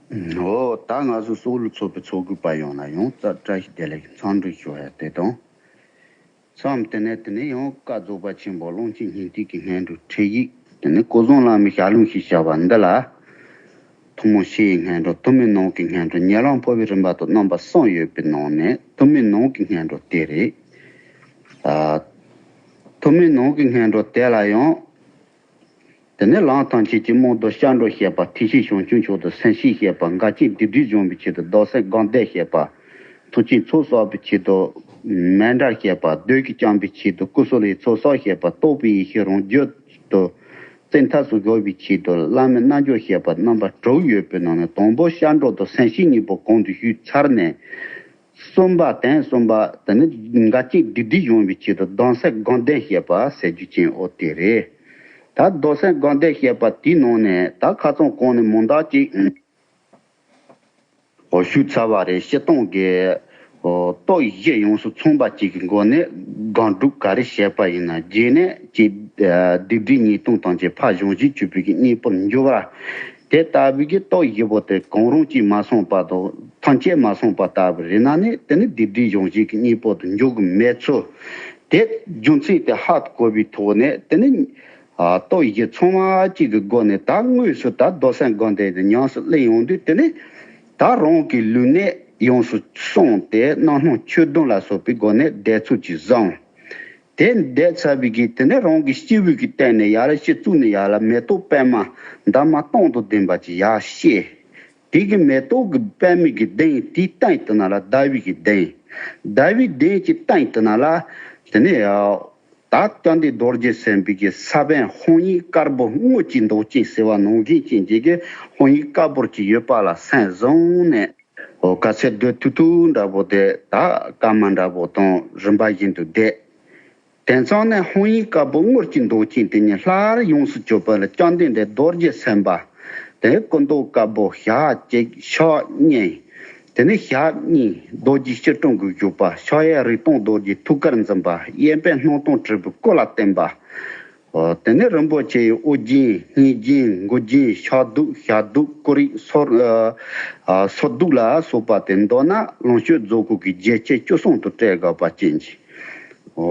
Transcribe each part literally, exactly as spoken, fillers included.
འོ་ད་ང་ཚོ་སོག་ལུ་ཚོགས་པའི་ཚོགས་དགོས་པ་ཡོང་ན་ཡང་རྩ་བཀྲ་ཤིས་བདེ་ལེགས་འཚམས་འདྲི་ཞུ་ཡ་དེ་དང་། མཚམས་དེ་ནས་དེ་ནས་ཡང་བཀའ་རྫོགས་པ་ཆེན་པོ་གླང་ཆེན་སྙིང་ཐིག་གི་སྔོན་འགྲོ་ཁྲིད་ཡིག་དེ་ནས་སྐུ་གསུང་བླ་མའི་ཞལ་ལུང་ཞེས་བྱ་བ་འདི་ལ། ཐུན་མོང་ཕྱི་ཡི་སྔོན་འགྲོ། ཐུན་མིན་ནང་གི་སྔོན་འགྲོ། ཉེ་ལམ་འཕོ་བའི་རིམ་པ་དང་རྣམ་པ་གསུམ་ཡོད་པའི་ནང་ནས་ཐུན་མིན་ནང་གི་སྔོན་འགྲོ་དེ་རེད། ཨ། ཐུན་མིན་ནང་གི་སྔོན་འགྲོ་དེ་ལ་ཡང་། དེ་ནས་ལམ་ཐམས་ཅད་ཀྱི་རྨང་རྡོ་སྐྱབས་འགྲོ་བཤད་པ། ཐེག་ཆེན་བྱང་ཆུབ་མཆོག་ཏུ་སེམས་བསྐྱེད་བཤད་པ། འགལ་རྐྱེན་སྡིག་སྒྲིབ་སྦྱོང་བའི་ཆེད་དུ་བདག་སེམས་སྒོམ་བཟླས་བཤད་པ། ཐེག་ཆེན་ཚོགས་བསགས་པའི་ཆེད་དུ་མཎྜལ་བཤད་པ། བདུད་ཀྱིས་བསྐྱངས་པའི་ཆེད་དུ་ཀུ་སུ་ལུའི་ཚོགས་བསགས་བཤད་པ། རྟོགས་པའི་ཡེ་ཤེས་རང་རྒྱུད་དུ་བཙན་ཐབས་སུ་འགོད་པའི་ཆེད་དུ་བླ་མའི་རྣལ་འབྱོར་བཤད་པ། རྣམ་པ་དྲུག་ཡོད་པའི་ནང་ནས་དང་པོ་སྐྱབས་འགྲོ་དང་སེམས་བསྐྱེད་གཉིས་པོ་གོང་དུ་ཞུས་ཚར་ནས། གསུམ་པ། དོན་གསུམ་པ་དེ་ནི་འགལ་རྐྱེན་སྡིག་སྒྲིབ་སྦྱོང་བའི་ཆེད་དུ་བདག་སེམས་སྒོམ་བཟླས་བཤད་པ་ཟེར་རྒྱུ་ཅན་འོ་དེ་རེད། ད་བདག་སེམས་སྒོམ་བཟླས་བཤད་པ་དེའི་ནང་ནས་ད་ཁ་སང་གོང་ནས་མང་དག་ཅིག་འོ་ཞུས་ཚར་བ་རེད། སྤྱིར་བཏང་གི་འོ་སྟོབས་བཞི་ཡོངས་སུ་ཚང་བ་ཅིག་གི་སྒོ་ནས་སྒོམ་སྒྲུབ་ག་རེ་བྱས་པ་ཡིན་ན། རྗེས་ནས་ཅིག་སྡིག་སྒྲིབ་ཉེས་ལྟུང་ཐམས་ཅད་ཕར་སྦྱང་བྱེད་གཅོད་པའི་གི་གཉེན་པོར་འགྱུར་བ། དེ་ལྟ་བུའི་གི་སྟོབས་བཞི་པོ་དེ་གང་རུང་གཅིག་མ་སོང་བར་དུ་ཐམས་ཅད་མ་སོང་བ་ལྟ་བུ་རེད་ན་ནི་དེ་ནི་སྡིག་སྒྲིབ་སྦྱོང་བྱེད་ཀྱི་གཉེན་པོ་དུ་འཇུག་གི་མེད་ཚུལ། དེ་རྒྱུ་མཚན་དེ་ཧ་གོ་བའི་ཐོག་ནས་དེ་ནི་ཨ་སྟོབས་བཞི་ཚང་བ་གཅིག་གི་སྒོ་ནས་ད་དངོས་སུ་ད་རྡོར་སེམས་སྒོམ་བཟླས་དེ་ཉམས་སུ་ལེན་ཡོང་དུས་དེ་ནི་ད་རང་གི་ལུས་གནད་ཡོངས་སུ་སོང་སྟེ་རྣམ་སྣང་ཆོས་བདུན་ལ་སོགས་པའི་སྒོ་ནས་བཟླས་ཚུལ་གྱིས་བཟང་། དེ་འདས་ཚར་བའི་གི་དེ་ནས་རང་གི་སྐྱེས་བུ་གི་སྟེང་ནས་ཡར་སྤྱི་གཙུག་ནས་ཡར་ལ་མེ་ཏོག་པད་མ་འདབ་མ་སྟོང་དང་ལྡན་པ་ཅིག་ཡར་བཤད། དེ་གི་མེ་ཏོག་གི་པད་མའི་གི་གདན་དེའི་སྟེང་དུ་ན་ལ་ཟླ་བའི་གི་གདན། ཟླ་བའི་གདན་གྱི་སྟེང་དུ་ན་ལ་དེ་ནས་ད་བཅོམ་ལྡན་རྡོ་རྗེ་སེམས་དཔའི་གི་ས་བོན་ཧཱུྃ་ཡིག་དཀར་པོ་དངུལ་གྱི་མདོག་ཅན་ཟེར་བ་ནང་བཞིན་ཅན་གྱི་གི་ཧཱུྃ་ཡིག་དཀར་པོ་ཅིག་ཡོད་པ་ལ་སེམས་བཟུང་ནས། འོ་ག་ཚད་སྡོད་ཐུབ་ཐུབ་འདྲ་པོ་དེ་ད་སྐར་མ་འདྲ་པོ་དང་རིམ་པ་བཞིན་དུ་བསྡད། དེང་སང་ནས་ཧཱུྃ་ཡིག་དཀར་པོ་དངུལ་གྱི་མདོག་ཅན་དེ་ཉིད་སླར་ཡོངས་སུ་གྱུར་པ་ལ་བཅོམ་ལྡན་འདས་རྡོ་རྗེ་སེམས་དཔའ་དེ་སྐུ་མདོག་དཀར་པོ་ཞལ་གཅིག་ཕྱག་གཉིས། དེ་ནས་ཞབས་གཉིས་རྡོ་རྗེ་སྐྱིལ་ཀྲུང་གིས་བཞུགས་པ། ཕྱག་གཡས་རིག་སྟོང་རྡོ་རྗེ་ཐུགས་ཀར་འཛིན་པ། གཡས་པས་སྣང་སྟོང་དྲིལ་བུ་སྐུ་ལ་བསྟན་པ། འོ་དེ་ནས་རིན་པོ་ཆེ་ཡི་དབུ་རྒྱན་སྙིང་རྒྱན་མགུལ་རྒྱན་ཕྱག་གདུབ་ཞབས་གདུབ་སྐུ་རིས་སོ་ཨ་ཨ་སོ་གདུབ་ལ་སོགས་པ་དེ་མདོར་ན་ལོངས་སྤྱོད་རྫོགས་སྐུ་གི་རྒྱན་ཆ་བཅུ་གསུམ་དུ་སྤྲས་དགོས་པ་ཅན་གྱི། འོ་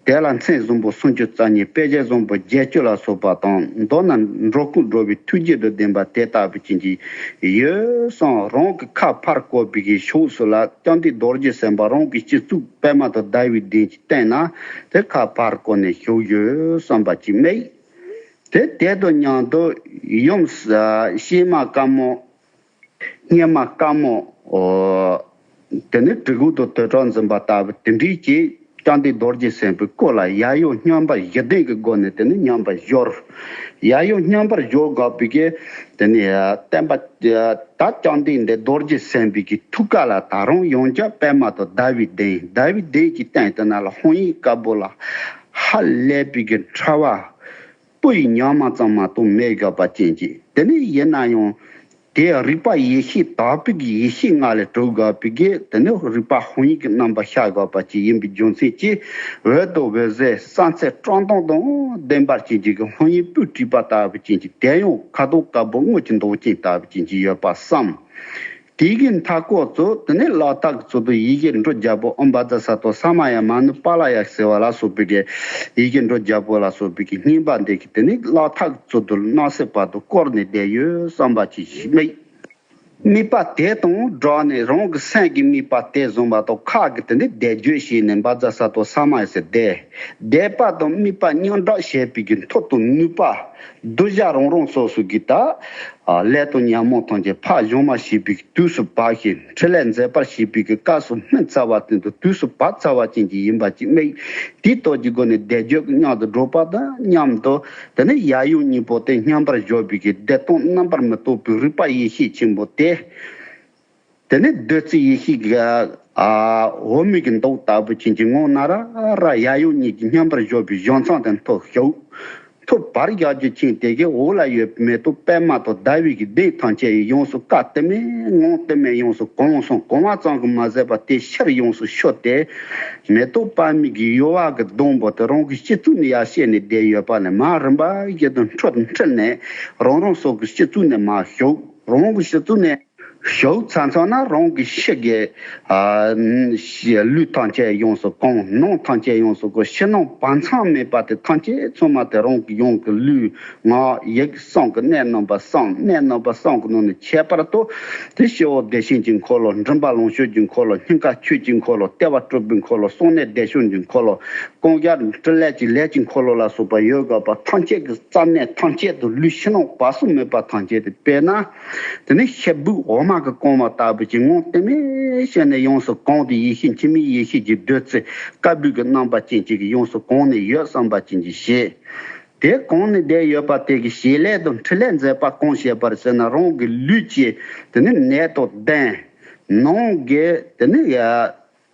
དེ་ལ་མཚན་བཟང་པོ་སུམ་ཅུ་རྩ་གཉིས། དཔེ་བྱད་བཟང་པོ་བརྒྱད་ཅུ་ལ་སོགས་པ་དང་མདོར་ན་འགྲོ་ཀུན་འགྲོ་བའི་ཐུགས་རྒྱུད་དུ་ལྡན་པ་དེ་ལྟ་བུ་ཅན་གྱི་ཡོད་བསམ། རང་གི་ཁ་ཕར་བསྐོར་བའི་གི་ཕྱོགས་སུ་ལ་བཅོམ་ལྡན་རྡོ་རྗེ་སེམས་དཔའ་རང་གི་སྤྱི་གཙུག་པད་མ་དང་ཟླ་བའི་གདན་གྱི་སྟེང་ན་དེ་ཁ་ཕར་བསྐོར་ནས་བཞུགས་ཡོད་བསམ་པ་ཅིག་སྨྲས། དེ་དེ་དང་མཉམ་དུ་ཡུམ་ཨ་གཤེད་མ་དཀར་མོ་སྙེ་མ་དཀར་མོ་འོ་དེ་ནི་གྲི་གུག་དང་ཐོད་ཁྲག་འཛིན་པ་ལྟ་བུ་དེ་འདྲའི་ཅིག་བཅོམ་ལྡན་རྡོ་རྗེ་སེམས་དཔའི་སྐུ་ལ་ཡབ་ཡུམ་མཉམ་པར་བཞུགས་ལྡན་གྱི་སྒོ་ནས་དེ་ནི་མཉམ་པར་སྦྱོར། ཡབ་ཡུམ་མཉམ་པར་སྦྱོར་དགོས་པའི་གི་དེ་ནི་བསྟན་པ། ད་བཅོམ་ལྡན་འདས་རྡོ་རྗེ་སེམས་དཔའི་གི་ཐུགས་ཀ་ལ་ད་རུང་ཡང་བསྐྱར་པད་མ་དང་ཟླ་བའི་གདན། ཟླ་བའི་གདན་གྱི་སྟེང་དེ་ན་ལ་ཧཱུྃ་ཡིག་དཀར་པོ་ལ་ཧ་ལས་པའི་གི་ཕྲ་བ་སྤུ་ཡི་ཉག་མ་ཙམ་མ་གཏོགས་མེད་དགོས་པ་ཅན་གྱི། དེ་ནི་ཡིན་ན་ཡང་དེ་རིག་པ་ཡེ་ཤེས་དག་པའི་གི་ཡེ་ཤེས་ལྔ་ལས་གྲུབ་དགོས་པའི་གི་དེ་ནི་རིག་པ་ཧཱུྃ་ཡིག་གི་རྣམ་པ་ཤར་དགོས་པ་ཅན་ཡིན་པའི་རྒྱུ་མཚན་གྱིས་འོད་དང་འོད་ཟེར་སུམ་ཚད་བཀྲག་མདངས་དང་ལྡན་པར་བྱེད་ཀྱི་གི་ཧཱུྃ་ཡིག་སྤུས་བྲིས་པ་ལྟ་བུ་ཅན་གྱི་དེ་ཡང་ཁ་དོག་དཀར་པོ་དངུལ་གྱི་མདོག་ཅན་ལྟ་བུ་ཅན་གྱི་ཡོད་པ་བསམ། དེ་གི་མཐའ་སྐོར་དུ་དེ་ནས་ལག་ཐག་གི་ཚུལ་དུ་ཡི་གེ་འབྲུ་བརྒྱད་པོ་ཨོཾ་བཛྲ་སཏྭ་ས་མ་ཡ་མ་ནུ་པཱ་ལ་ཡ་ཟེར་བ་ལ་སོགས་པའི་གི་ཡི་གེ་འབྲུ་བརྒྱད་པོ་ལ་སོགས་པའི་གི་བསྙེན་པ་འདི་གི་དེ་ནས་ལག་ཐག་གི་ཚུལ་དུ་སྣང་སྲིད་བར་དུ་བསྐོར་ནས་བསྡད་ཡོད་བསམ་པ་ཅིག་སྨྲས། དམིགས་པ་དེ་དང་སྦྲགས་ནས་རང་གི་སེམས་ཀྱི་དམིགས་པ་དེ་བཟུང་བ་དང་ཁ་གི་དེ་ནས་བཟླས་བརྗོད་བྱས་ནས་བཛྲ་སཏྭ་ས་མ་ཡ་ཟེར་བཟླས། བཟླས་པ་དང་དམིགས་པ་མཉམ་བསྒྲགས་བྱས་པའི་གི་མཐུ་དང་ནུས་པ་གདུལ་བྱ་རང་རང་སོ་སོ་གི་ད། ལས་དང་ཉོན་མོངས་ཐམས་ཅད་ཕར་བྱང་བ་བྱེད་པའི་དུས་སུ་བབས་ཤིང་འཕྲིན་ལས་མཛད་པར་བྱེད་པའི་གི་སྐབས་སུ་སྨིན་ཚར་བ་དེ་དང་དུས་སུ་བབས་ཚར་བ་ཅན་གྱི་ཡིན་པ་ཅིག་སྨྲས། དེའི་སྟོབས་ཀྱི་སྒོ་ནས་བཟླས་བརྗོད་ཀྱི་སྙིང་དུ་སྒྲོག་པ་དང་མཉམ་དུ་དེ་ནས་ཡབ་ཡུམ་གཉིས་པོ་དེ་མཉམ་པར་སྦྱོར་བའི་གི་བདེ་སྟོང་རྣམ་པར་མི་རྟོག་པའི་རིག་པ་ཡེ་ཤེས་ཆེན་པོ་དེ། དེ་ནས་བདུད་རྩི་ཡེ་ཤེས་ཀྱི་ཨ་འོ་མའི་གི་མདོག་ལྟ་བུ་ཅན་གྱི་ངང་ན་ར་ར་ཡབ་ཡུམ་གཉིས་ཀྱིས་མཉམ་པར་སྦྱོར་བའི་གཞུང་ཚང་དེ་མཐུ་ཞུགས། མཐུ་བར་བཞག་རྒྱུ་ཅན་དེ་གའི་འོག་ལ་ཡོད་པའི་མེ་ཏོག་པད་མ་དང་ཟླ་བའི་གི་གདན་ཐམས་ཅད་ཡོངས་སུ་ཀ་དེ་མེད་ངང་དེ་མེད་ཡོངས་སུ་གང་སོང་གང་བ་ཙམ་གྱིས་མ་ཟད་པར་དེ་ཕྱིར་ཡོངས་སུ་ཤོར་ཏེ། མེ་ཏོག་པད་མའི་གི་ཡུ་བ་གི་སྡོང་པོ་དེ་རང་གི་སྤྱི་གཙུག་ནས་ཡར་བཤད་ནས་བསྡད་ཡོད་པ་ནས་མར་རིམ་པ་བཞིན་དུ་འཕྲོ་འཕྲུལ་ནས་རང་རང་སོ་གི་སྤྱི་གཙུག་ནས་མར་ཞུགས། རང་གི་སྤྱི་གཙུག་ནས། ཞོག་ཚ་ཚ་ན་རང་གི་ཕྱི་གི་ཨ་ལུས་ཐམས་ཅད་ཡོངས་སུ་གང་། ནང་ཐམས་ཅད་ཡོངས་སུ་གང་། ཕྱི་ནང་བར་མཚམས་མེད་པ་དེ་ཐམས་ཅད་ཚང་མ་དེ་རང་གི་ཡོངས་ཀྱི་ལུས་ངག་ཡིད་གསུམ་གྱི་གནས་རྣམ་པ་གསུམ། གནས་རྣམ་པ་གསུམ་གྱི་ནང་ནས་ཁྱད་པར་དུ་དེ་སྤྱི་བོ་བདེ་ཆེན་གྱི་འཁོར་ལོ། མགྲིན་པ་ལོངས་སྤྱོད་ཀྱི་འཁོར་ལོ། སྙིང་ག་ཆོས་ཀྱི་འཁོར་ལོ། ལྟེ་བ་སྤྲུལ་པའི་འཁོར་ལོ། གསུང་གནས་བདེ་ཆེན་གྱི་འཁོར་ལོ། རྐང་རྒྱབ་ཕྲིན་ལས་ཀྱི་ལས་ཀྱི་འཁོར་ལོ་ལ་སོགས་པ་ཡོད་དགོས་པ་ཐམས་ཅད་ཀྱི་རྩ་གནས་ཐམས་ཅད་དུ་ལུས་ཕྱི་ནང་བར་གསུམ་མེད་པ་ཐམས་ཅད་དེ། དཔེར་ན། དེ་ནས་ཕྱི་སྦུག་འོ་མ་གི་རྐང་པ་ལྟ་བུ་ཅིག་ངང་དེ་མེད་ཤེས་ནས་ཡོངས་སུ་གང་སྟེ་ཡེ་ཤེས་འཆི་མེད་ཡེ་ཤེས་ཀྱི་བདུད་རྩི་དཀར་སྦུག་གི་རྣམ་པ་ཅན་ཅིག་གིས་ཡོངས་སུ་གང་ནས་ཡོད་བསམ་པ་ཅན་གྱི་ཞེས། དེ་གང་ནས་བསྡད་ཡོད་པ་དེ་གི་བྱེད་ལས་དང་འཕྲིན་ལས་མཛད་པ་གང་བྱེད་པར་ཟེར་ན། རང་གི་ལུས་ཀྱི་དེ་ནི་ནད་དང་ལྡན། ནང་གི་དེ་ནི་ཡ།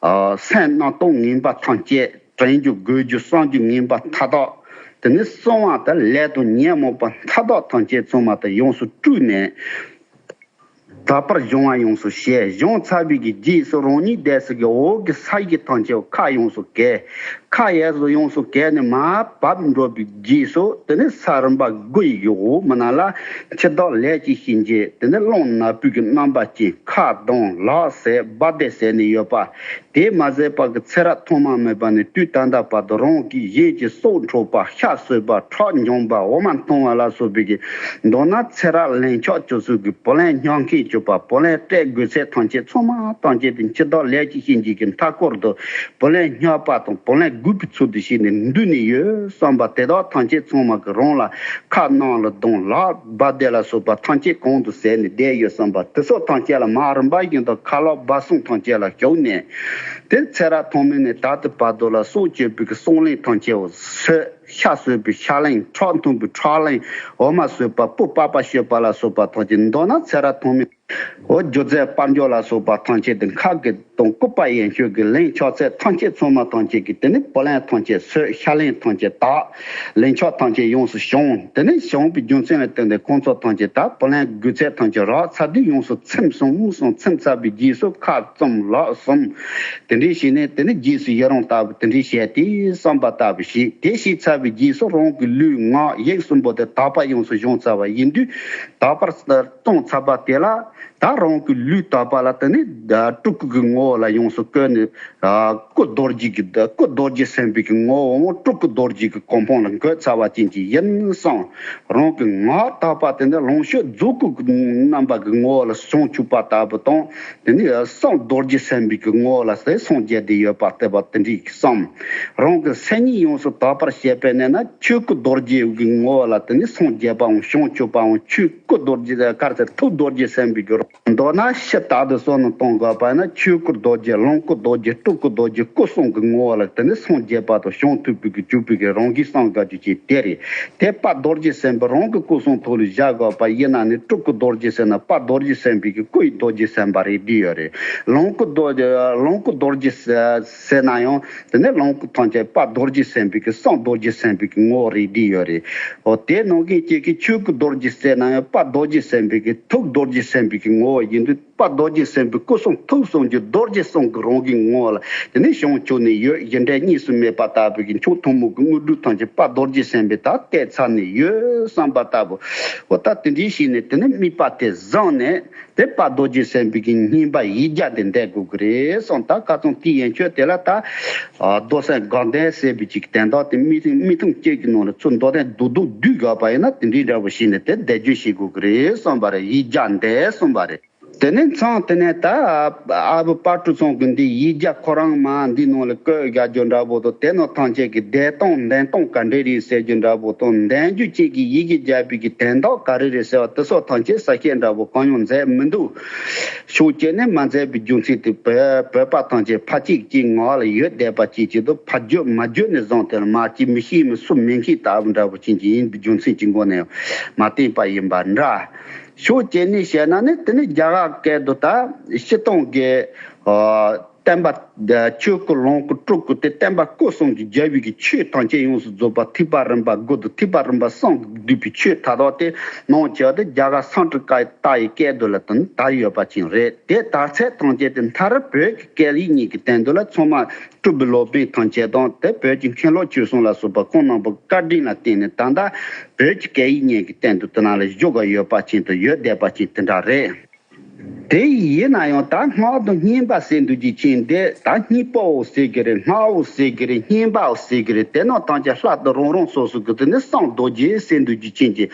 ཨ་སེམས་རྣམ་རྟོག་ངན་པ་ཐམས་ཅད། དྲན་རྒྱུ་དགོད་རྒྱུ་བསམ་རྒྱུ་ངན་པ་མཐའ་དག། དེ་ནས་གསང་བ་དང་ལས་དང་ཉོན་མོངས་པ་མཐའ་དག་ཐམས་ཅད་ཚང་མ་དེ་ཡོངས་སུ་བཀྲུས་ནས། དག་པར་སྦྱང་བ་ཡོངས་སུ་བྱས། སྦྱངས་ཚར་བའི་གི་རྗེས་སུ་རང་ཉིད་བསྡད་ས་གི་འོག་གི་ས་གཞི་ཐམས་ཅད་ཁ་ཡོངས་སུ་བགད། ཁ་ཡོངས་སུ་ཡོངས་སུ་བགད་ནས་མར་བབས་འགྲོ་བའི་རྗེས་སུ། དེ་ནས་ས་རིམ་པ་དགུ་ཡི་གི་འོག་མ་ན་ལ་འཆི་བདག་ལས་ཀྱི་གཤིན་རྗེ། དེ་ནས་རླུང་ནག་པོའི་གི་རྣམ་པ་ཅན། ཁ་གདོང་ལག་ཟེར་སྦ་སྡེ་ཟེར་ནས་ཡོད་པ། དེ་མ་ཟད་པ་གི་ཚེ་རབས་ཐོག་མ་མེད་པ་ནས་དུས་ད་ལྟ་བར་དུ་རང་གི་གཞན་གྱི་སྲོག་འཕྲོག་པ། ཤ་གསོད་པ། ཁྲག་འཇམ་པ། འོ་མ་འཐུང་བ་ལ་སོགས་པའི་གི། མདོར་ན་ཚེ་རབས་ལན་ཆགས་བཅུ་གསུམ་གྱི་བུ་ལོན་ཉོག་འཁྱོག་བཅུག་པ། བུ་ལོན་སྤྲད་དགོས་ཚད་ཐམས་ཅད་ཚང་མ་ཐམས་ཅད་དེ་འཆི་བདག་ལས་ཀྱི་གཤིན་རྗེ་གི་མཐའ་སྐོར་དུ་བུ་ལོན་ཉོག་པ་དང་བུ་ལོན་རྒུད་པའི་ཚུལ་དུ་བྱས་ནས་འདུས་ནས་ཡོད་བསམ་པ་དེ་དག་ཐམས་ཅད་ཚང་མ་གི་རང་ལ། ཁ་གདོང་ལག་སྦ་སྡེ་ལ་སོགས་པ་ཐམས་ཅད་གང་དུ་ཟད་ནས་བསྡད་ཡོད་བསམ་པ་དེ་སོགས་ཐམས་ཅད་ལ་མར་རིམ་པ་བཞིན་དུ་ཁ་ལོག་སྦ་གསུམ་ཐམས་ཅད་ལ་ཞུགས་ནས། དེ་ཚེ་རབས་ཐོག་མེད་ནས་ད་ལྟ་བར་དུ་ལ་སྲོག་གཅོད་པའི་གི་སྲོག་ལན་ཐམས་ཅད་འོ་ཟོས། ཤ་གསོད་པའི་ཤ་ལན། ཁྲག་འཐུང་བའི་ཁྲག་ལན། འོ་མ་ཟོས་པ། སྤུ་པགས་པ་གཤོས་པ་ལ་སོགས་པ་ཐམས་ཅད། མདོར་ན་ཚེ་རབས་ཐོག་མེད། འོ་རྒྱུ་རྫས་དཔལ་འབྱོར་ལ་སོགས་པ་ཐམས་ཅད་དེ་ཁ་གི་དང་ལྐུགས་པ་ཡན་ཆོད་ཀྱི་ལན་ཆགས་ཚད་ཐམས་ཅད་ཚང་མ་ཐམས་ཅད་ཀྱི་དེ་ནི་བུ་ལོན་ཐམས་ཅད་ཟོས། ཤ་ལན་ཐམས་ཅད་དག། ལན་ཆགས་ཐམས་ཅད་ཡོངས་སུ་བྱང་། དེ་ནི་བྱང་བའི་རྒྱུ་མཚན་ལ་བརྟེན་ཏེ་ཁོང་ཚོ་ཐམས་ཅད་ད་བུ་ལོན་དགོས་ཚད་ཐམས་ཅད་རག་ཚར་དུས་ཡོངས་སུ་ཚིམ་སོང་སོང་། ཚིམ་ཚར་བའི་རྗེས་སུ་ཁ་བཙུམ་ལག་བཟུང་། དེ་འདྲའི་བྱས་ནས་དེ་ནི་རྗེས་སུ་ཡི་རང་ལྟ་བུ་དེ་འདྲའི་བྱས་ཏེ་བསམ་པ་ལྟ་བུ་ཞིག་དེ་བྱས་ཚར་བའི་རྗེས་སུ་རང་གི་ལུས་ངག་ཡིད་གསུམ་པོ་དེ་དག་པ་ཡོངས་སུ་བྱུང་ཚར་བ་ཡིན་དུས། དག་པར་བཏང་ཚར་བ་དེ་ལ། ད་རང་གི་ལུས་དག་པ་ལ་དེ་ནི་སྤྲུལ་སྐུ་གི་ངོ་བོ་ལ་ཡོངས་སུ་བཀོད་ནས། སྐུ་རྡོ་རྗེ་གི། སྐུ་རྡོ་རྗེ་སེམས་དཔའི་གི་ངོ་བོ་སྤྲུལ་སྐུ་རྡོ་རྗེ་གི་གོ་འཕང་ལ་འགོད་ཚར་བ་ཅན་གྱི་ཡིན་གསུངས། རང་གི་ངག་དག་པ་དེ་ནི་ལོངས་སྤྱོད་རྫོགས་སྐུ་གི་རྣམ་པ་གི་ངོ་བོ་ལ་བྱང་ཆུབ་པ་ལྟ་བུ་དང་། དེ་ནི་གསུང་རྡོ་རྗེ་སེམས་དཔའི་གི་ངོ་བོ་ལ་ཟེར་སངས་རྒྱས་ཏེ་ཡོད་པ་ལྟ་བུ་དེ་འདྲའི་གསུངས། རང་གི་སེམས་ཉིད་ཡོངས་སུ་དག་པར་བྱེད་པའི་གནས་ན་ཆོས་སྐུ་རྡོ་རྗེ་གི་ངོ་བོ་ལ་དེ་ནི་སངས་རྒྱས་པའང་བྱང་ཆུབ་པའང་ཆོས་སྐུ་རྡོ་རྗེ་ག་རེ་ཟེར། ཐུགས་རྡོ་རྗེ་སེམས་དཔའི་གི་མདོར་ན་ཕྱི་ལྟར་དུ་གསུངས་ནས་གཏོང་དགོས་པ་ན། ཆོས་སྐུ་རྡོ་རྗེ། ལོངས་སྐུ་རྡོ་རྗེ། སྤྲུལ་སྐུ་རྡོ་རྗེ། སྐུ་གསུམ་གྱི་ངོ་བོ་ལ་དེ་ནི་སངས་རྒྱས་པ་དང་བྱང་ཆུབ་པའི་གི་གྱུར་པའི་གི་རང་བཞིན་སངས་རྒྱས་རྒྱུ་ཅིག་དེ་རེད། དེ་དཔལ་རྡོ་རྗེ་སེམས་དཔའ་རང་གི་སྐུ་གསུང་ཐུགས་ལ་བཞག་དགོས་པ་ཡིན་ན་ནི། སྤྲུལ་སྐུ་རྡོ་རྗེ་ཟེར་ན་དཔལ་རྡོ་རྗེ་སེམས་དཔའི་གི་སྐུ་ཡི་རྡོ་རྗེ་སེམས་དཔའ་རེད་བསྡུས་ཡོད་རེད། ལོངས་སྐུ་རྡོ་རྗེ། ལོངས་སྐུ་རྡོ་རྗེ་ཟེར་ན་ཡང་དེ་ནི་ལོངས་སྐུ་ཐམས་ཅད་དཔལ་རྡོ་རྗེ་སེམས་དཔའི་གི་གསུང་རྡོ་རྗེ་སེམས་དཔའི་གི་ངོ་བོ་རེད་བསྡུས་ཡོད་རེད། འོ་དེ་ནང་བཞིན་གཅིག་གི་ཆོས་སྐུ་རྡོ་རྗེ་ཟེར་ན་ཡང་དཔལ་རྡོ་རྗེ་སེམས་དཔའི་གི་ཐུགས་རྡོ་རྗེ་སེམས་དཔའི་གི་ངོ་བོ་ཡིན་དུས། དཔལ་རྡོ་རྗེ་སེམས་དཔའི་སྐུ་གསུང་ཐུགས་གསུམ་གྱི་རྡོ་རྗེ་གསུམ་གྱི་རང་བཞིན་ངོ་བོ་ལ་དེ་ནས་བྱང་ཆུབ་ནས་ཡོད། གཞི་འབྲས་གཉིས་སུ་མེད་པ་ལྟ་བུའི་གི་མཆོག་ཐུན་མོང་གི་དངོས་གྲུབ་ཐམས་ཅད་དཔལ་རྡོ་རྗེ་སེམས་དཔའི་ད་གཏད་ཚར་ནས་ཡོད་བསམ་པ་ལྟ་བུ། འོ་ད་དེ་འདྲའི་ཞིག་ནས་དེ་ནས་དམིགས་པ་དེ་བཟུང་ནས་དེ་དཔལ་རྡོ་རྗེ་སེམས་དཔའི་གི་བསྙེན་པ་ཡིག་བརྒྱ་དེ་འདེབས་དགོས་ཀྱི་རེད་གསུངས། ད་ཁ་སང་དེའི་ཡན་ཆོད་དེ་ལ་ད་རྡོར་སེམས་དགའ་ལྡན་ཟེར་བའི་ཅིག་དན་རྟགས་དེ་དམིགས་དམིགས་ཐུང་གཅིག་གི་ནང་ལ་ཚུར་མདོ་དོན་རྡོག་རྡོག་བསྡུས་དགོས་པ་ཡིན་ན་དེ་འདྲའི་འདྲ་བོ་ཞིག་ནས་དེ་འདེབས་རྒྱུ་བྱེད་དགོས་ཀྱི་རེད་གསུངས་པ་རེད། ཡིག་བརྒྱ་འདེབས་གསུངས་པ་རེད། དེ་ནས་མཚམས་དེ་ནས་ད་ཨ་བུ་དཔལ་སྤྲུལ་ཚང་གི་འདི་ཡིག་བརྒྱ་ཁོ་རང་མ་འདི་ནང་ལ་བཀོད་རྒྱག་རྒྱུ་འདྲ་པོ་དང་། དེ་ནང་ཐམས་ཅད་ཀྱི་བདེན་སྟངས་བདེན་སྟངས་ག་འདྲ་རེད་ཟེར་རྒྱུ་འདྲ་པོ་དང་། བདེན་རྒྱུ་གཅིག་གི་ཡི་གེ་བརྒྱབ་པའི་གི་དོན་དག་ག་རེ་རེད་ཟེར་བ་དེ་སོགས་ཐམས་ཅད་གསལ་བཤད་འདྲ་པོ་གང་ཡང་མཛད་མི་འདུག་ཕྱོགས་གཅིག་ནས་མ་མཛད་པའི་རྒྱུ་མཚན་དེ་བོད་བོད་པ་ཐམས་ཅད་ཕ་གཅིག་གཅིག་ངག་ལ་ཡོད་བསྡད་པ་གཅིག་གཅིག་ཏུ་ཕ་བརྗོད་མ་བརྗོད་ནས་བཟུང་སྟེ་མ་གཅིག་མི་ཤེས་མི་སུ་མི་མཁས་ལྟ་བུ་འདྲ་པོ་ཅན་གྱི་ཡིན་པའི་རྒྱུ་མཚན་གྱི་སྒོ་ནས་མ་བསྟན་པ་ཡིན་པ་འདྲ། ཕྱོགས་གཅིག་ནས་བཤད་ན་ནི་དེ་ནི་རྒྱ་གར་སྐད་དུ་ད་སྤྱིར་བཏང་གི་ཨ་བསྟན་པ་ཆོས་སྐུ་ལོངས་སྐུ་སྤྲུལ་སྐུ་དེ་བསྟན་པ་སྐུ་གསུམ་གྱི་རྒྱལ་བའི་གི་ཆོས་ཐམས་ཅད་ཡོངས་སུ་རྫོགས་པ་ཐེག་པ་རིམ་པ་དགུ་དང་ཐེག་པ་རིམ་པ་གསུམ་གྱིས་བསྡུས་པའི་ཆོས་མཐའ་དག་དེ་ནང་བྱས་ཏེ་རྒྱ་གར་སཾ་སྐྲྀ་ཏ་ཡི་སྐད་དུ་ལ་དང་དར་ཡོད་པ་ཅན་རེད། དེ་དར་ཚད་ཐམས་ཅད་དེ་མཐར་བོད་ཀྱི་སྐད་ཡིག་གཉིས་ཀྱི་སྟེང་དུ་ལ་ཚང་མ་སྤྲུལ་པའི་སློབ་དཔོན་ཐམས་ཅད་དང་དེ་བོད་ཀྱི་མཁན་སློབ་ཆོས་གསུམ་ལ་སོགས་པ་ཁོང་རྣམ་པ་བཀའ་དྲིན་ལ་བརྟེན་ནས་ད་ལྟ་བོད་ཀྱི་སྐད་ཡིག་གཉིས་ཀྱི་སྟེང་དུ་དེ་ན་ལ་བཞུགས་པ་ཡོད་པ་ཅན་དུ་ཡོད་བསྡད་པ་ཅན་དེ་འདྲ་རེད། དེ་ཡིན་ན་ཡང་ད་སྔགས་དང་བསྙེན་པ་ཟེར་འདུག་ཅིག་ཕྱིན་ཏེ། ད་བསྙེན་པའོ་ཟེར་གི་རེད། སྔགས་འོ་ཟེར་གི་རེད། བསྙེན་པའོ་ཟེར་གི་རེད། དེ་རྣམས་ཐམས་ཅད་སླར་དུ་རང་རང་སོ་སོ་གི་དེ་ནི་གསང་རྡོ་རྗེ་ཟེར་འདུག་ཅིག་ཕྱིན་ཏེ།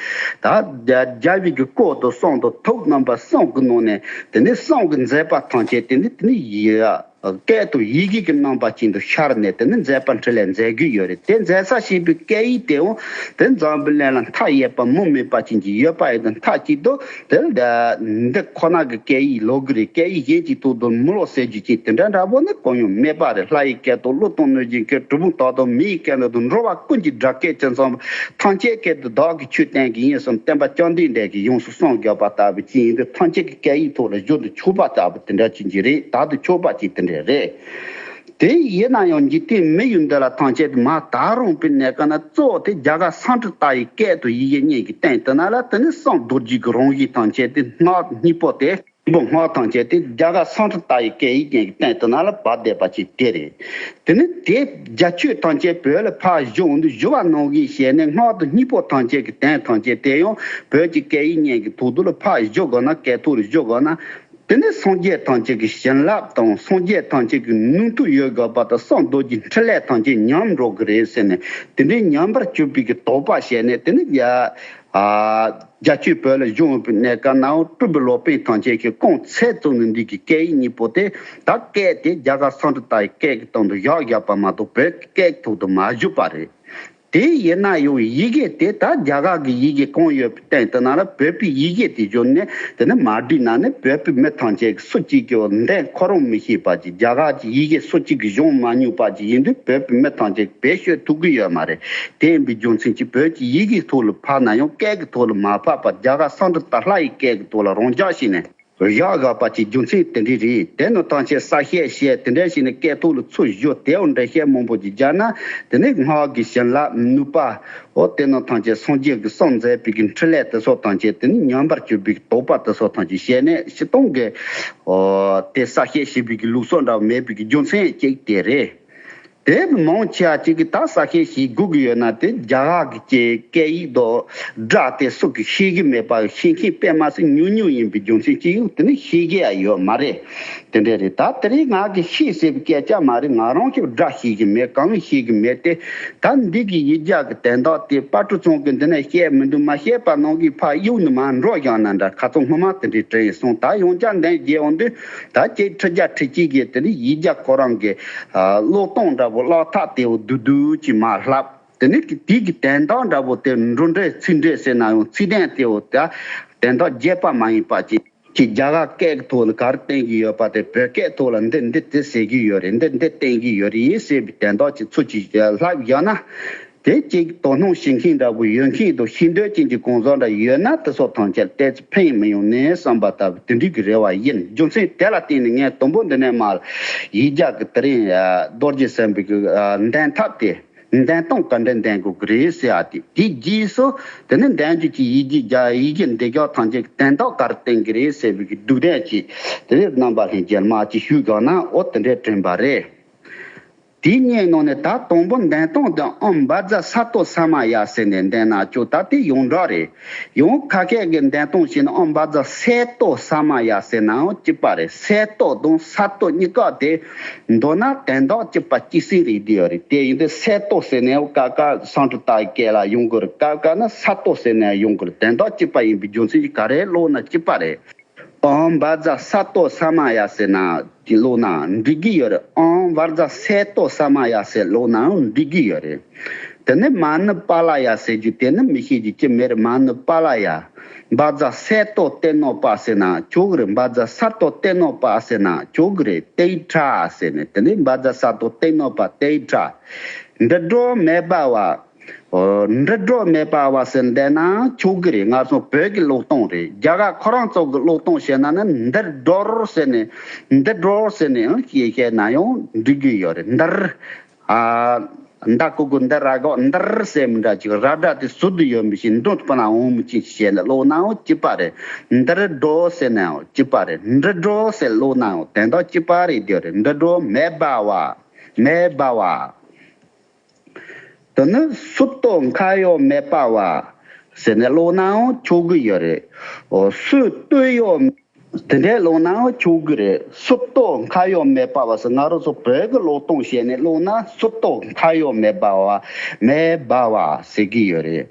ད་རྒྱལ་བའི་གི་སྐུ་དང་གསུང་དང་ཐུགས་རྣམ་པ་གསུམ་གི་ནང་ནས་དེ་ནི་གསུང་གི་མཛད་པ་ཐམས་ཅད་དེ་ནི་དེ་ནི་ཡི། སྐད་དང་ཡི་གེ་གི་རྣམ་པ་ཅན་དུ་ཤར་ནས་དེ་ནི་མཛད་པ་འཕྲིན་ལས་མཛད་ཀྱི་ཡོད་རེད། དེ་མཛད་ས་ཞེས་པའི་སྐད་ཡིག་དེའང་དེ་འཛམ་བུ་གླིང་ལ་མཐའ་ཡས་པ་མུ་མེད་པ་ཅན་གྱི་ཡོད་པ་ཡིན་དུས། མཐའ་གཅིག་ཏུ་དེ་འདི་ཁོ་ན་གི་སྐད་ཡིག་ལོག་གི་རེད། སྐད་ཡིག་གཞན་གྱི་ཐོག་ཏུ་མི་ལོག་ཟེར་རྒྱུ་ཅན་དེ་འདྲ་འདྲ་པོ་ནི་གང་ཡང་མེད་པ་རེད། ལྷ་ཡི་སྐད་དང་། ཀླུ་དང་གནོད་སྦྱིན་སྐད། གྲུལ་བུམ་དག་དང་མི་ཡི་སྐད་རྣམས་དང་། འགྲོ་བ་ཀུན་གྱི་སྒྲ་སྐད་ཅན་ཚང་མ་ཐམས་ཅད་སྐད་དུ་བདག་གིས་ཆོས་བསྟན་གྱི་ཡིན་གསུངས། སྟོན་པ་བཅོམ་ལྡན་འདས་ཀྱིས་ཡོངས་སུ་གསུངས་བཞག་པ་ལྟ་བུ་ཅིག་ཡིན་དུས། ཐམས་ཅད་ཀྱི་སྐད་ཡིག་ཐོག་ལ་བཞག་ཏུ་ཆོག་པ་ལྟ་བུ་དེ་འདྲ་ཅན་གྱི་རེད། དག་ཏུ་ཆོག་པ་ཅིག་དེ་འདྲ་རེད། དེ་ཡིན་ན་ཡང་འཇིག་རྟེན་མི་ཡི་འདི་ལ་ཐམས་ཅད་དུ་མ་དག་རུང་པའི་གནས་སྐབས་ན་གཙོ་བོ་དེ་རྒྱ་གར་སཾ་སྐྲྀ་ཏ་ཡི་སྐད་དང་ཡི་གེ་གཉིས་ཀྱི་སྟེང་དུ་ན་ལ་དེ་ནི་གསང་རྡོ་རྗེ་གི་རང་བཞིན་ཐམས་ཅད་དེ། སྔགས་བསྙེན་པ་དེ་བསྙེན་པ་སྔགས་ཐམས་ཅད་དེ་རྒྱ་གར་སཾ་སྐྲྀ་ཏ་ཡི་སྐད་ཡིག་གཉིས་ཀྱི་སྟེང་དུ་ན་ལ་བབས་བསྡད་པ་ཅིག་དེ་རེད། དེ་ནི་དེ་རྒྱ་ཆོས་ཐམས་ཅད་བོད་ལ་ཕར་བཞུགས་འདུག་བཞུགས་པ་ནང་བཞིན་བྱས་ནས་སྔགས་དང་བསྙེན་པ་ཐམས་ཅད་ཀྱི་དོན་ཐམས་ཅད་དེ་ཡང་བོད་ཀྱི་སྐད་ཡིག་གཉིས་ཀྱི་ཐོག་ཏུ་ལ་ཕར་བཞུགས་དགོས་ན། སྐད་ཐོག་ལ་བཞུགས་དགོས་ན། དེ་ནི་སངས་རྒྱས་ཐམས་ཅད་ཀྱི་བྱིན་རླབས་དང་སངས་རྒྱས་ཐམས་ཅད་ཀྱི་ནུས་མཐུ་ཡོད་དགོས་པ་དང་། གསང་རྡོ་རྗེ་འཕྲིན་ལས་ཐམས་ཅད་ཉམས་འགྲོ་གི་རེད་ཟེར་ནས། དེ་འདྲའི་ཉམས་པར་གྱུར་པའི་གི་དོགས་པ་བྱས་ནས། དེ་ནི་ཡ་ཨ་རྒྱ་ཆོས་བོད་ལ་བྱུང་བའི་གནས་སྐབས་ནའང་སྤྲུལ་པའི་སློབ་དཔོན་ཐམས་ཅད་ཀྱིས་རྐང་ཚད་བཙུགས་ནས་འདི་གི་སྐད་ཡིག་གཉིས་པོ་དེ། ད་སྐད་དེ་རྒྱ་གར་སཾ་སྐྲྀ་ཏ་ཡི་སྐད་ཀྱི་སྟེང་དུ་བཞག་བཞག་པ་མ་གཏོགས་བོད་ཀྱི་སྐད་ཀྱི་ཐོག་ཏུ་མ་བཞག་པ་རེད། དེ་ཡིན་ན་ཡང་ཡི་གེ་དེ་ད་རྒྱ་གར་གྱི་ཡི་གེ་གང་ཡོད་པའི་སྟེང་དུ་ན་ལ་བོད་པའི་ཡི་གེ་དེ་བྱོན་ནས་དེ་ནི་མ་བྲིས་ན་ནི། བོད་པའི་མི་ཐམས་ཅད་ཀྱི་སུ་གཅིག་གིས་འདོན་ཁོ་རང་མི་ཤེས་པ་ཅིག་རྒྱ་གར་གྱི་ཡི་གེ་སུ་གཅིག་གིས་སྦྱོང་མ་མྱོང་པ་ཅིག་ཡིན་དུས། བོད་པའི་མི་ཐམས་ཅད་ཀྱིས་བེད་སྤྱོད་ཐུབ་ཀྱི་ཡོད་མ་རེད། དེ་ཡིན་པའི་རྒྱུ་མཚན་གྱིས་བོད་ཀྱི་ཡི་གེའི་ཐོག་ལ་ཕབ་ན་ཡང་སྐད་ཀྱི་ཐོག་ལ་མ་ཕབ་པར། རྒྱ་གར་སཾ་སྐྲྀ་ཏ་ལྷ་ཡི་སྐད་ཀྱི་ཐོག་ལ་རང་འཇགས་བྱས་ནས་བཞག་བཞག་པ་ཅིག་རྒྱུ་མཚན་དེ་འདྲ་རེད། དེ་ནི་ཐམས་ཅད་གསལ་བཤད་བྱས། དེ་འདྲ་བྱས་ནས་སྐད་ཐོག་ལ་ཚུར་བཞག་དེའང་འགྲེལ་བཤད་མང་པོ་ཅིག་བརྒྱབ་ན། དེ་ནི་སྔགས་ཀྱི་བྱིན་རླབས་ནུས་པ། འོ་དེ་རྣམས་ཐམས་ཅད་སངས་རྒྱས་ཀྱིས་གསུངས་མཛད་པའི་གི་འཕྲིན་ལས་དེ་ཚོ་ཐམས་ཅད་དེ་ནི་ཉམས་པར་གྱུར་པའི་གི་དོགས་པ་དེ་ཚོ་ཐམས་ཅད་བྱས་ནས་སྤྱིར་བཏང་གི་འོ་དེ་གསལ་བཤད་བྱེད་པའི་གི་ལུགས་སྲོལ་འདྲ་བ་མེད་པའི་གི་རྒྱུ་མཚན་གཅིག་དེ་རེད། དེ་མང་ཆེ་བ་ཅིག་གིས་ད་གསལ་བཤད་བྱེད་དགོས་ཀྱི་ཡོད་ན། དེ་རྒྱ་གར་གྱི་སྐད་ཡིག་དང་སྒྲ་དེ་སུ་གིས་ཤེས་ཀྱི་མེད་པ། ཤེས་མཁན་དཔེ་མ་སྲིད་ཉུང་ཉུང་ཡིན་པའི་རྒྱུ་མཚན་གྱིས་ཡང་དེ་ནི་ཤེས་ཀྱི་ཡ་ཡོད་མ་རེད། དེ་འདྲ་རེད། ད་དེ་རིང་ང་གིས་ཤེས་ཟེར་བའི་སྐད་ཆ་མ་རེད། ང་རང་གིས་སྒྲ་ཤེས་ཀྱི་མེད། གང་ཡང་ཤེས་ཀྱི་མེད་དེ། ད་འདི་གི་ཡིག་བརྒྱ་གི་དོན་དག་དེ་དཔལ་སྤྲུལ་ཚང་གིས་འདི་ནས་བཤད་མི་འདུག་མ་བཤད་པ་ནང་གི་ཕར་གཡུག་ནས་མར་འགྲོ་བཞག་ན་འདྲ། ཁ་སང་སྔོན་མ་དེ་འདྲའི་དྲན་སོང་། ད་ཡང་བསྐྱར་འདོན་བརྒྱབ་འོང་དུས། ད་ཁྱེད་ཁྲི་བརྒྱ་ཁྲི་གཅིག་གིས་དེ་ནི་ཡིག་བརྒྱ་ཁོ་རང་གི་ཀློག་སྟངས་འདྲ་པོ། ཀློག་ཐབས་དེའོ་སྡུག་སྡུག་ཅིག་མར་བསླབས། དེ་ནི་དེའི་གི་དོན་དག་འདྲ་པོ་དེ་འགྲོ་འགྲེལ་ཚིག་འགྲེལ་ཟེར་ན་ཡང་ཚིག་དོན་དེའོ་ད་དོན་དག་རྒྱས་པ་མ་ཡིན་པ་ཅིག་ཅིག་རྒྱ་གར་སྐད་ཀྱི་ཐོག་ལ་ག་རེ་བསྟན་གྱི་ཡོད་པ་དེ་བོད་སྐད་ཐོག་ལ་འདི་འདི་དེ་ཟེར་གྱི་ཡོད་རེད། འདི་འདི་བསྟན་གྱི་ཡོད་རེད་ཟེར་བའི་དོན་དག་ཅིག་ཚུར་ཅིག་བསླབས་བཞག་ན། དེ་གཅིག་དོ་སྣང་བྱེད་མཁན་འདྲ་པོ་ཡོད་མཁན་དང་། ཤེས་འདོད་ཅན་གྱི་གང་ཟག་འདྲ་ཡོད་ན། དེ་ཚོ་ཐམས་ཅད་ལ་ཏོག་ཙམ་ཕན་ཡོན་མི་ཡོང་ནས་བསམ་པ་ལྟ་བུ་དེ་འདྲའི་གི་རེ་བ་ཡིན། རྒྱུ་མཚན་དེ་ལ་བརྟེན་ནས་ངས་དང་པོ་འདི་ནས་མར་ཡིག་བརྒྱ་གི་དེ་རིང་རྡོ་རྗེ་སེམས་དཔའི་གི་འདོན་ཐབས་དེ། འདོན་སྟངས་ག་འདྲ་འདོན་དགོས་ཀྱི་རེད་ཟེར་ཡ་དེ། དེའི་རྗེས་སུ་དེ་ནི་འདོན་རྒྱུ་གི་ཡི་གེ་བརྒྱ། ཡི་གེ་འདི་བརྒྱ་ཐམས་ཅད་ཀྱི་དོན་དག་ག་རེ་བསྟན་གྱི་རེད་ཟེར་བའི་གི་སྡུག་དོན་ཅིག་དེ་ནི་རྣམ་པ་ལྷན་རྒྱས་མར་ཅིག་ཞུས་གང་ན། འོ་དེ་འདྲའི་དྲན་པ་རེད། དེའི་གཉིས་ནང་ནས་ད་དང་པོ་འདོན་སྟངས་དེ་ཨོཾ་བཛྲ་སཏྭ་ས་མ་ཡ་ཟེར་ནས་འདོན་ན་ཆོག་ད་དེ་ཡོངས་གྲགས་རེད། ཡང་ཁ་སྐད་ཀྱི་འདོན་སྟངས་བྱས་ན་ཨོཾ་བཛྲ་སེ་སྟོ་ས་མ་ཡ་ཟེར་ནའང་གཅིག་པ་རེད། སེ་སྟོ་དང་ས་སྟོ་གཉིས་ཀ་དེ་མདོར་ན་དོན་དག་གཅིག་པ་གཅིག་ཟིན་རེད་བསྡད་ཡོད་རེད། དེ་ཡིན་དུས་སེ་སྟོ་ཟེར་ནའང་སྐབས་སྐབས་སཾ་སྐྲྀ་ཏ་ཡི་སྐད་ལ་ཡོང་གི་རེད། སྐབས་སྐབས་ན་ས་སྟོ་ཟེར་ནའང་ཡོང་གི་རེད། དོན་དག་གཅིག་པ་ཡིན་པའི་རྒྱུ་མཚན་གྱིས་ག་རེ་ཀློག་ན་གཅིག་པ་རེད། ཨོཾ་བཛྲ་སཏྭ་ས་མ་ཡ་ཟེར་ན་དེ་ཀློག་ནའང་འགྲིག་གི་ཡོད་རེད། ཨོཾ་བཛྲ་སེ་སྟོ་ས་མ་ཡ་ཟེར་ཀློག་ནའང་འགྲིག་གི་ཡོད་རེད། དེ་ནས་མ་ཎི་པཱ་ལ་ཡ་ཟེར་རྒྱུ་དེ་ནི་མི་ཤེས་རྒྱུ་ཅི་མེད་རེད། མ་ཎི་པཱ་ལ་ཡ། བཛྲ་སེ་སྟོ་ཏེ་ནོ་པ་ཟེར་ནའང་ཆོག་གི་རེད། བཛྲ་སཏྭ་ཏེ་ནོ་པ་ཟེར་ནའང་ཆོག་གི་རེད། ཏེ་ཏྲ་ཟེར་ནས་དེ་ནས་བཛྲ་སཏྭ་ཏེ་ནོ་པ་ཏེ་ཏྲ། འདི་སྒྲོ་མེ་བ་བ། འདི་སྒྲོ་མེ་བ་བ་ཟེར་འདོན་ན་ཆོག་གི་རེད། ང་ཚོ་བོད་ཀྱི་ཀློག་སྟངས་རེད། རྒྱ་གར་ཁོ་རང་ཚོ་གི་ཀློག་སྟངས་བྱས་ན་ནི་འདིར་སྒྲོར་ཟེར་ནས། འདིར་སྒྲོར་ཟེར་ནས་ཡང་བཤད་བཤད་ན་ཡང་འགྲིག་གི་ཡོད་རེད། འདིར། ཨ། མདའ་ཀུ་ཀུ་འདི་ར་གོ་འདིར་ཟེར་མི་འདྲ་ཅིག་ར་སྒྲ་དེ་ཟུར་དུ་ཡོད་མི་ཤེས། མདུན་དུ་ཕུ་ན་འོང་མི་ཅིག་བྱས་ནས་ཀློག་ནའང་གཅིག་པ་རེད། འདིར་སྒྲོ་ཟེར་ནའང་གཅིག་པ་རེད། འདི་སྒྲོ་ཟེར་ཀློག་ནའང་དོན་དག་གཅིག་པ་རེད། དེ་རེད། འདི་སྒྲོ་མེ་བ་བ། མེ་བ་བ། དེ་ནི་སུ་ཏོ་ཁ་ཡོ་མེ་བ་བ་ཟེར་ནས་ཀློག་ནའང་ཆོག་གི་ཡོད་རེད། འོ་སུ་ཏོ་ཡོ། དེ་འདྲའི་ཀློག་ནའང་ཆོག་གི་རེད། སྲུབ་ཏོ་ཁ་ཡོག་མེ་སྦར་བ་ཟེར། ང་རང་ཚོ་བོད་ཀྱི་ཀློག་སྟངས་བཤད་ནས་ཀློག་ན་སྲུབ་ཏོ་ཁ་ཡོག་མེ་སྦར་བ། མེ་སྦར་བ་ཟེར་གྱི་ཡོད་རེད།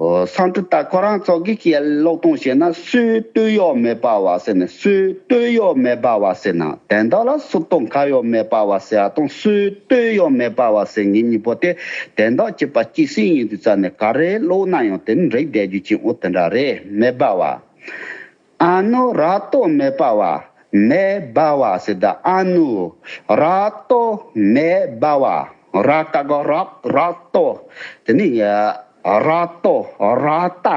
ཨོ། སང་ཀྲི་ཏ་ཁོ་རང་ཚོ་གིས་ཀྱི་ཀློག་སྟངས་བཤད་ན་སྲུབ་ཏོ་ཡོག་མེ་སྦར་བ་ཟེར་ནས་སྲུབ་ཏོ་ཡོག་མེ་སྦར་བ་ཟེར་ན། དོན་དག་ལ་སྲུབ་ཏོ་ཁ་ཡོག་མེ་སྦར་བ་ཟེར་བ་དང་སྲུབ་ཏོ་ཡོག་མེ་སྦར་བ་ཟེར་མཁན་གཉིས་པོ་དེ་དོན་དག་གཅིག་པ་གཅིག་སྲིད་ཡིན་དུས་ཙང་ནས་ག་རེ་ཀློག་ན་ཡང་དེ་ནི་འགྲིག་བསྡད་རྒྱུ་ཅིག་འོ་དེ་འདྲ་རེད། མེ་སྦར་བ། ཨ་ནུ་ར་ཏོ་མེ་སྦར་བ། མེ་སྦར་བ་ཟེར་ད། ཨ་ནུ་ར་ཏོ་མེ་སྦར་བ། ར་ཀ་ག་ར། ར་ཏོ། དེ་ནི་ར་ཏོ་ར་ཏ་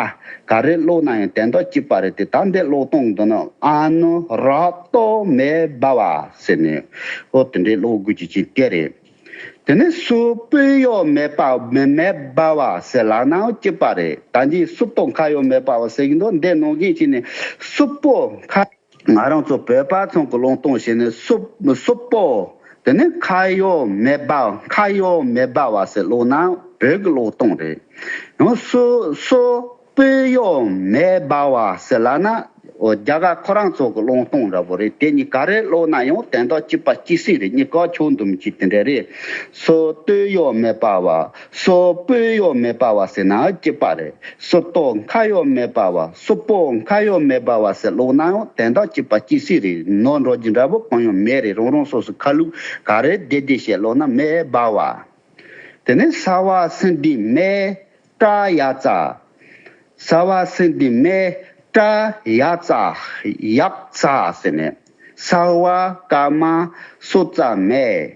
ག་རེ་ཀློག་ན་ཡང་དོན་དག་གཅིག་པ་རེད་དེ། ད་འདི་ཀློག་སྟངས་འདི་ནི་ཨ་ནུ་ར་ཏོ་མེ་སྦར་བ་ཟེར་ནས་ཨོ་དེ་འདྲའི་ཀློག་དགོས་ཀྱི་ཅིག་དེ་རེད། དེ་ནས་སྲུབ་པོ་ཡོག་མེ་སྦར་མེ་མེ་སྦར་བ་ཟེར་ལབ་ནའང་གཅིག་པ་རེད། ད་འདི་སྲུབ་ཏོ་ཁ་ཡོག་མེ་སྦར་བ་ཟེར་གྱི་འདུག་འདི་ནང་བཞིན་བྱས་ནས་སྲུབ་པོ་ཁ། ང་རང་ཚོ་བོད་པ་ཚང་གི་ཀློག་སྟངས་བྱས་ནས་སྲུབ་སྲུབ་པོ། དེ་ནས་ཁ་ཡོག་མེ་སྦར། ཁ་ཡོག་མེ་སྦར་བ་ཟེར་ཀློག་ན་བོད་ཀྱི་ཀློག་སྟངས་རེད། ཡང་སྲུ་སྲུབ་པོ་ཡོག་མེ་སྦར་བ་ཟེར་ལབ་ན། ཨོ་རྒྱ་གར་ཁོ་རང་ཚོ་གི་ཀློག་སྟངས་འདྲ་པོ་རེད། དེ་གཉིས་ག་རེ་ཀློག་ན་ཡང་དོན་དག་གཅིག་པ་གཅིག་སྲིད་རེད། གཉིས་ཀ་ཆོག་འདུག་མི་གཅིག་དེ་འདྲ་རེད། སྲུབ་ཏོ་ཡོག་མེ་སྦར་བ། སྲུབ་པོ་ཡོག་མེ་སྦར་བ་ཟེར་ན་གཅིག་པ་རེད། སྲུབ་ཏོ་ཁ་ཡོག་མེ་སྦར་བ། སྲུབ་པོ་ཁ་ཡོག་མེ་སྦར་བ་ཟེར་ཀློག་ན་ཡང་དོན་དག་གཅིག་པ་གཅིག་སྲིད་རེད། ནོར་འགྲོ་རྒྱུ་འདྲ་པོ་གང་ཡང་མེད་རེད། རང་རང་སོ་སོ་ཁ་ལུགས་ག་རེ་བདེ་བདེ་བྱས་ཀློག་ན་མེ་སྦར་བ། དེ་ནས་ས་བ་སུན་དི་མེ་ཏྲ་ཡ་ཙ། ས་བ་སུན་དི་མེ་ཏྲ་ཡ་ཙ། ཡག་ཙ་ཟེར་ནས། ས་བ་ཀ་མ་སོ་ཙ་མེ།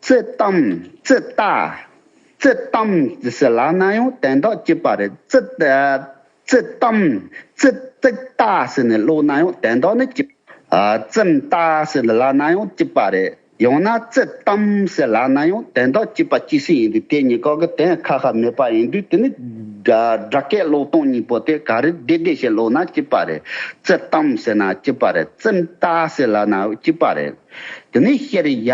ཙི་ཏམ། ཙི་ཏ། ཙི་ཏམ་ཟེར་ལབ་ན་ཡང་དོན་དག་གཅིག་པ་རེད། ཙི་ཙི་ཏམ། ཙི་ཙི་ཏ་ཟེར་ནས་ཀློག་ན་ཡང་དོན་དག་ནི་གཅིག་ཨ་ཙིམ་ཏ་ཟེར་ལབ་ན་ཡང་གཅིག་པ་རེད། ཡང་ན་ཙི་ཏམ་ཟེར་ལབ་ན་ཡང་དོན་དག་གཅིག་པ་གཅིག་སྲིད་ཡིན་དུས་དེ་གཉིས་ཀ་གི་དོན་ཁ་ཁ་མེད་པ་ཡིན་དུས་དེ་ནི་སྒྲ་སྒྲ་སྐད་ཀློག་སྟངས་གཉིས་པོ་དེ་ག་རེ་བདེ་བདེ་བྱས་ཀློག་ན་གཅིག་པ་རེད། ཙི་ཏམ་ཟེར་ན་གཅིག་པ་རེད། ཙིམ་ཏ་ཟེར་ལབ་ན་གཅིག་པ་རེད། དེ་ནས་ཤར་ཡ།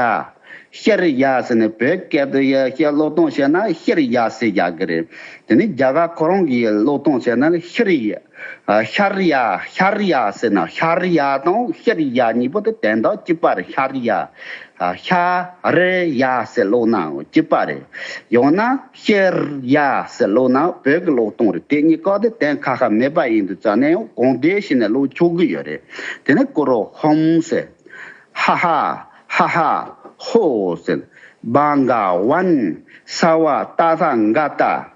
ཤར་ཡ་ཟེར་ནས་བོད་སྐད་དུ་ཡ་ཤར་ཀློག་སྟངས་བྱས་ན་ཤར་ཡ་ཟེར་ཡག་གི་རེད། དེ་ནས་རྒྱ་གར་ཁོ་རང་གི་ཀློག་སྟངས་བྱས་ན་ཤར་ཡ། ཤར་ཡ། ཤར་ཡ་ཟེར་ན་ཤར་ཡ་དང་ཤར་ཡ་གཉིས་པོ་དེ་དོན་དག་གཅིག་པ་རེད། ཤར་ཡ། ཤ་རི་ཡ་ཟེར་ཀློག་ན་གཅིག་པ་རེད། ཡང་ན་ཤར་ཡ་ཟེར་ཀློག་ན་བོད་ཀྱི་ཀློག་སྟངས་རེད། དེ་གཉིས་ཀ་དེ་དོན་ཁ་ཁ་མེད་པ་ཡིན་དུས་ཙང་ནས་ཡང་གང་བདེ་བྱས་ནས་ཀློག་ཆོག་གི་ཡོད་རེད། དེ་ནས་ཀུ་རུ་ཧོམ་ཟེར། ཧ་ཧ། ཧ་ཧ། ཧོ་ཟེར། བ་འགའ་ཝན། ས་བ་ཏ་ཐ་འག་ཏ།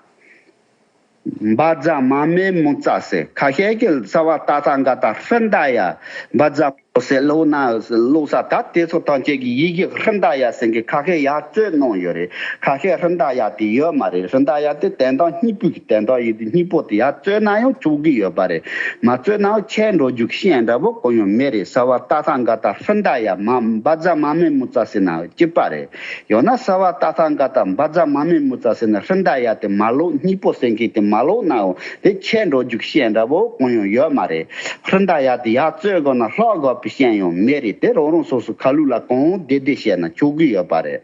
བ་ཛ་མ་མེ་མུ་ཙ་ཟེར། ཁ་ཤས་ཀྱིས་ས་བ་ཏ་ཐ་འག་ཏ་ཧྲི་ད་ཡ། བ་ཛ་ཟེར་ཀློག་ན་ཀློག་ས་ད་དེ་ཚོ་ཐམས་ཅད་ཀྱི་ཡི་གེ་ཧྲི་ད་ཡ་ཟེར་མཁན་ཁ་ཤས་ཡར་བཙོས་གནང་ཡོད་རེད། ཁ་ཤས་ཧྲི་ད་ཡ་དེ་ཡོད་མ་རེད། ཧྲི་ད་ཡ་དེ་དོན་དག་གཉིས་པོའི་གི་དོན་དག་ཡིན་དུས་གཉིས་པོ་དེ་ཡར་བཙོས་ན་ཡང་ཆོག་གི་ཡོད་པ་རེད། མ་བཙོས་ན་ཡང་ཆད་འགྲོ་རྒྱུ་ཤེས་འདྲ་པོ་གང་ཡང་མེད་རེད། ས་བ་ཏ་ཐ་འག་ཏ་ཧྲི་ད་ཡ་མ་བ་ཛ་མ་མེ་མུ་ཙ་ཟེར་ན་གཅིག་པ་རེད། ཡང་ན་ས་བ་ཏ་ཐ་འག་ཏ་བ་ཛ་མ་མེ་མུ་ཙ་ཟེར་ན་ཧྲི་ད་ཡ་དེ་མ་ཀློག་གཉིས་པོ་ཟེར་མཁན་དེ་མ་ཀློག་ནའང་དེ་ཆད་འགྲོ་རྒྱུ་ཤེས་འདྲ་པོ་གང་ཡང་ཡོད་མ་རེད། ཧྲི་ད་ཡ་དེ་ཡར་བཙོས་དགོས་ན་ལྷག་དགོས་པའི་ཤེས་ཡོན་མེད་རེད། དེ་རང་རང་སོ་སོ་ཁ་ལུགས་ལ་གང་བདེ་བདེ་བཤད་ན་ཆོག་གི་ཡོད་པ་རེད།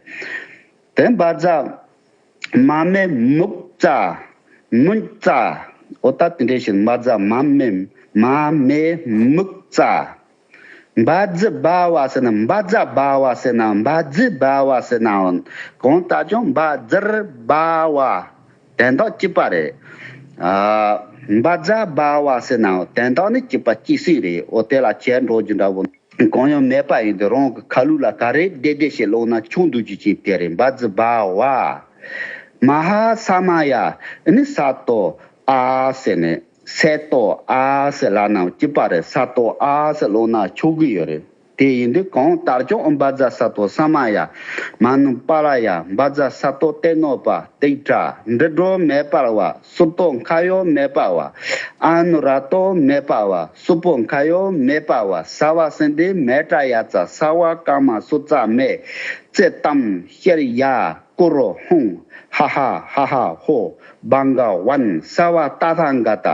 དེ་བ་ཛ་མ་མེ་མུག་ཙ། མུན་ཙ། འོ་ད་དེ་འདྲ་བྱས་ན་བ་ཛ་མ་མེ་མ་མེ་མུག་ཙ། བ་ཛི་བ་བ་ཟེར་ན་བ་ཛ་བ་བ་ཟེར་ན་བ་ཛི་བ་བ་ཟེར་ནའང་གང་ལྟར་ཀྱང་བ་ཛར་བ་བ་དོན་དག་གཅིག་པ་རེད། ཨ་བ་ཛ་བ་བ་ཟེར་ནའང་དོན་དག་ནི་གཅིག་པ་གཅིག་སྲིད་རེད། འོ་དེ་ལ་ཆད་འགྲོ་རྒྱུ་འདྲ་པོ་གང་ཡང་མེད་པ་ཡིན་དུས་རང་གི་ཁ་ལུགས་ལ་ག་རེ་བདེ་བདེ་བྱས་ཀློག་ན་ཆོག་འདུག་རྒྱུ་ཅིག་དེ་རེད། བ་ཛི་བ་བ། མ་ཧཱ་ས་མ་ཡ། ཨ་ནི་ས་ཏོ་ཨ་ཟེར་ནས་ས་ཏོ་ཨ་ཟེར་ལབ་ན་གཅིག་པ་རེད། ས་ཏོ་ཨ་ཟེར་ཀློག་ན་ཆོག་གི་ཡོད་རེད། དེ་ཡིན་དུས་གང་ལྟར་ཀྱང་ཨོཾ་བཛྲ་ས་ཏྭ་ས་མ་ཡ། མ་ནུ་པཱ་ལ་ཡ། བཛྲ་ས་ཏྭ་ཏེ་ནོ་པ། ཏིག་ཕྲ་འབྲུ་སྒྲོ་མེ་སྦར་བ། སྲུབ་ཏོ་ཁ་ཡོག་མེ་སྦར་བ། ཨ་ནུ་ར་ཏོ་མེ་སྦར་བ། སྲུབ་པོ་ཁ་ཡོག་མེ་སྦར་བ། ས་བ་སུན་དི་མེ་ཏྲ་ཡ་ཙ། ས་བ་ཀ་མ་སུ་ཙ་མེ། ཙི་ཏམ་ཤར་ཡ། ཀུ་རུ་ཧཱུྃ། ཧ་ཧ་ཧ་ཧ་ཧོ། བྷ་ག་ཝན། སརྦ་ཏ་ཐཱ་ག་ཏ།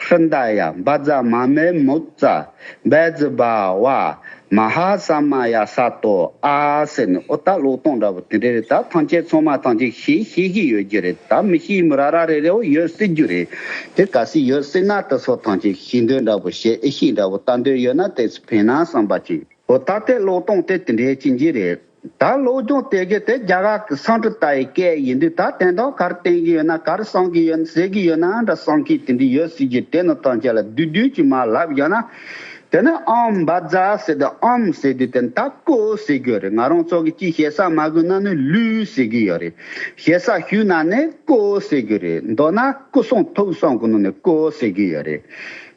ཧྲྀ་ད་ཡ། བཛྲ་མ་མེ་མུ་ཙ། བཛྲ་བྷ་བ། མ་ཧཱ་ས་མ་ཡ་ས་ཏོ་ཨ་ཟེར་ནས་ཨོ་ད་ཀློག་སྟངས་འདྲ་པོ་དེ་འདྲ་རེད། ད་ཐམས་ཅད་ཚང་མ་ཐམས་ཅད་ཤེས་ཤེས་ཀྱི་ཡོད་རྒྱུ་རེད། ད་མི་ཤེས་མི་ར་ར་རེ་རེ་བོ་ཡོད་སྲིད་རྒྱུ་རེད། དེ་གལ་སྲིད་ཡོད་སྲིད་ན་དེ་ཚོ་ཐམས་ཅད་ཤེས་འདོད་འདྲ་པོ་བྱེད་ཨེ་ཤེས་འདྲ་པོ་ལྟ་འདོད་ཡོད་ན་དེ་ཚོ་ཕན་ན་བསམ་པ་ཅིག་ཨོ་ད་དེ་ཀློག་སྟངས་དེ་དེ་འདྲའི་ཅིག་ཅིག་རེད། ད་སློབ་སྦྱོང་དེ་གི་དེ་རྒྱ་གར་གི་སཾ་སྐྲྀ་ཏ་ཡི་སྐད་ཡིན་དུས་ད་དོན་དག་ག་རེ་བསྟན་གི་ཡོད་ན་ག་རེ་གསུང་གི་ཡོད་ན་ཟེར་གི་ཡོད་ན་འདྲ་གསུང་མཁན་དེ་འདྲ་ཡོད་སྲིད་ཀྱི་དེ་ནི་ཐམས་ཅད་ལ་བསྡུས་བསྡུས་ཀྱིས་མར་ལབ་ཡོད་ན། དེ་ནི་ཨོཾ་བཛྲ་ཟེར་དུས་ཨོཾ་ཟེར་དུས་དེ་ནི་ད་ཀོ་ཟེར་གི་ཡོད་རེད། ང་རང་ཚོ་གི་ཅིག་ཞེ་ས་མ་དགོས་ན་ནི་ལུས་ཟེར་གི་ཡོད་རེད། ཞེ་ས་ཞུས་ན་ནི་ཀོ་ཟེར་གི་རེད། མདོར་ན་སྐུ་གསུང་ཐུགས་གསུམ་གི་ནང་ནས་ཀོ་ཟེར་གི་ཡོད་རེད།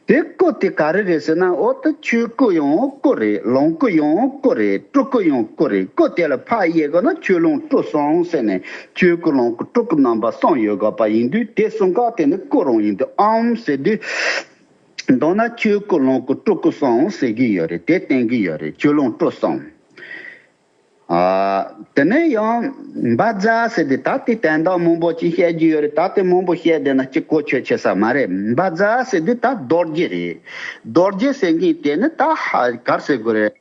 དེ་སྐུ་དེ་ག་རེ་རེད་ཟེར་ན། འོ་ད་ཆོས་སྐུ་ཡང་སྐུ་རེད། ལོངས་སྐུ་ཡང་སྐུ་རེད། སྤྲུལ་སྐུ་ཡང་སྐུ་རེད། སྐུ་དེ་ལ་ཕར་དབྱེ་དགོས་ན་ཆོས་ལོངས་སྤྲུལ་གསུམ་ཟེར་ནས་ཆོས་སྐུ་ལོངས་སྐུ་སྤྲུལ་སྐུ་རྣམ་པ་གསུམ་ཡོད་དགོས་པ་ཡིན་དུས་དེ་གསུམ་ཀ་དེ་ནི་སྐུ་རང་ཡིན་དུས་ཨོཾ་ཟེར་དུས། མདོར་ན་ཆོས་སྐུ་ལོངས་སྐུ་སྤྲུལ་སྐུ་གསུམ་ཟེར་གི་ཡོད་རེད། དེ་བསྟན་གི་ཡོད་རེད། ཆོས་ལོངས་སྤྲུལ་གསུམ། ཨ། དེ་ནས་ཡང་བཛྲ་ཟེར་དུས་ད་དེ་དོན་དག་མང་པོ་ཅིག་བཤད་རྒྱུ་ཡོད་རེད། ད་དེ་མང་པོ་བཤད་བསྡད་ན་ཅིག་གོ་ཆོད་ཆེ་ས་མ་རེད། བཛྲ་ཟེར་དུས་ད་རྡོ་རྗེ་རེད། རྡོ་རྗེ་ཟེར་མཁན་དེ་ནི་ད་ཧ་ག་རེ་ཟེར་དགོས་རེད།